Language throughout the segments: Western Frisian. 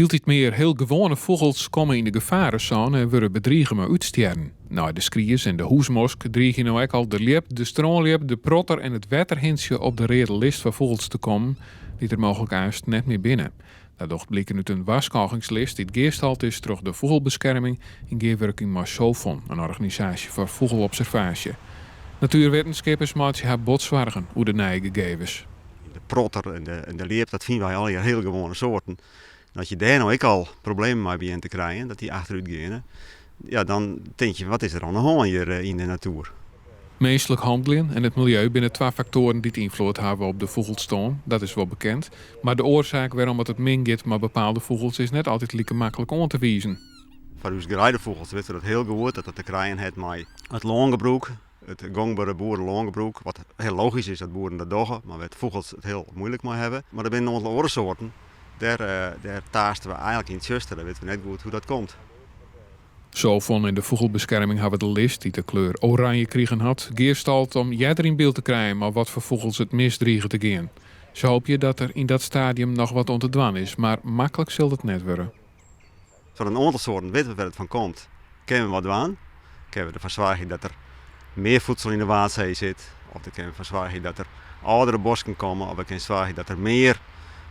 Hieltyd mear hiel gewoane fûgels komme yn de gefaresône en wurde bedrige mei útstjerren. Nei de skries en de hûsmosk driigje no ek al de ljip, de strânljip, de protter en it wetterhintsje op de reade list foar fûgels te kommen dy't der mooglik aanst net mear binne. Dat docht bliken út in warskôgingslist dy't gearstald is troch de Fûgelbeskerming yn gearwurking mei SOVON, in organisaasje foar fûgelobservaasje. Natuerwittenskippers meitsje har bot soargen oer de nije gegevens. De protter en de, en de ljip, dat fine wy allegear hiel gewoane soarten. En as je dêr no ek al problemen mei begjinne te krijen, dat dy achterút geane, ja, dan tink je, wat is der oan de hân hjir eh, yn de natoer? Minsklik hanneljen en it miljeu binne twa faktoaren dy't ynfloed hawwe op de fûgelstân, dat is wol bekend. Mar de oarsaak wêrom it min giet mei bepaalde fûgels is net altyd like maklik oan te wizen. Foar ús greidefûgels witte we dat hiel goed, dat dat te krijen hat mei it lângebrûk, it gongbere boerelângebrûk, wat hiel logysk is dat boeren dat dogge, mar wêr't fûgels it hiel muoilik mei hawwe. Mar der binne in oantal oare soarten, dêr, eh, dêr taaste we eigentlik yn it tsjuster, dêr witte we net goed hoe't dat komt. SOVON en de Fûgelbeskerming hawwe de list, dy't de kleur oranje krigen hat, gearstald om earder yn byld te krijen mei watfoar fûgels it mis driget te gean. Se hoopje dat der yn dat stadium noch wat oan te dwaan is, mar maklik sil dat net wurde. Foar in oantal soarten witte we wêr't it fan komt, kinne we wat dwaan. Kinne we derfoar soargje dat der mear voedsel yn de Waadsee sit, of der kinne we foar soargje dat der âldere bosken komme, of we kinne soargje dat der mear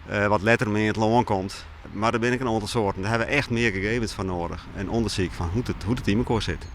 eh, wat letter meand lân komt. Mar der binne ek in oantal soarten, dêr hawwe we echt mear gegevens foar nedich en ûndersyk fan hoe't it, hoe't it yn mekoar sit.